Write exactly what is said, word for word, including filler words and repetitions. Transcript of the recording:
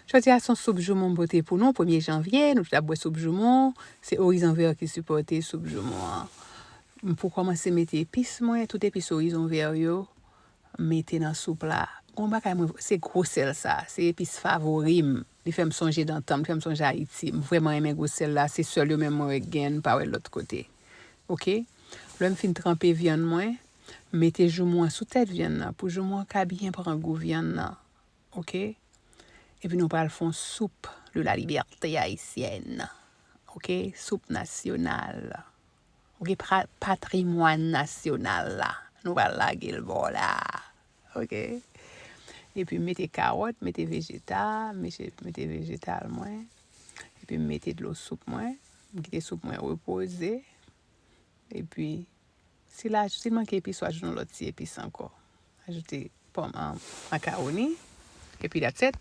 Jodi a se yon soup joumon m pote pou nou, premye janvye, nou tout ap bwè soup joumon, se Horizon Vert ki sipòte soup joumon an. M pou kòmanse mete epis mwen, tout epis Horizon Vert yo, m mete nan soup la. Gon bagay mwen, se gwo sèl sa, se epis favori m. Li fè m sonje dan tan m, li fè m sonje Ayiti. M vrèman renmen gwo sèl la, se sèl yo menm mwen wè k gen, m pa wè l lòt kote. Oke? Lè m fin tranpe vyann mwen, m mete joumon an sou tèt vyann nan, pou joumon an ka byen pran gou vyann nan. Oke? Epi nou pral fè yon soup de la liberté haïtienne. Oke? Soup nasyonal. Oke? Patrimwàn nasyonal la. Nou pral lage l bò la. Oke? Epi m mete kawòt, mete vejeta, mete, mete vejetal mwen. Epi m mete dlo soup mwen. M kite soup mwen repoze. Epi, si l, si l manke epis, w ajoute yon lòt ti epis ankò. Ajoute pòm, an, makawoni. Epi that's it.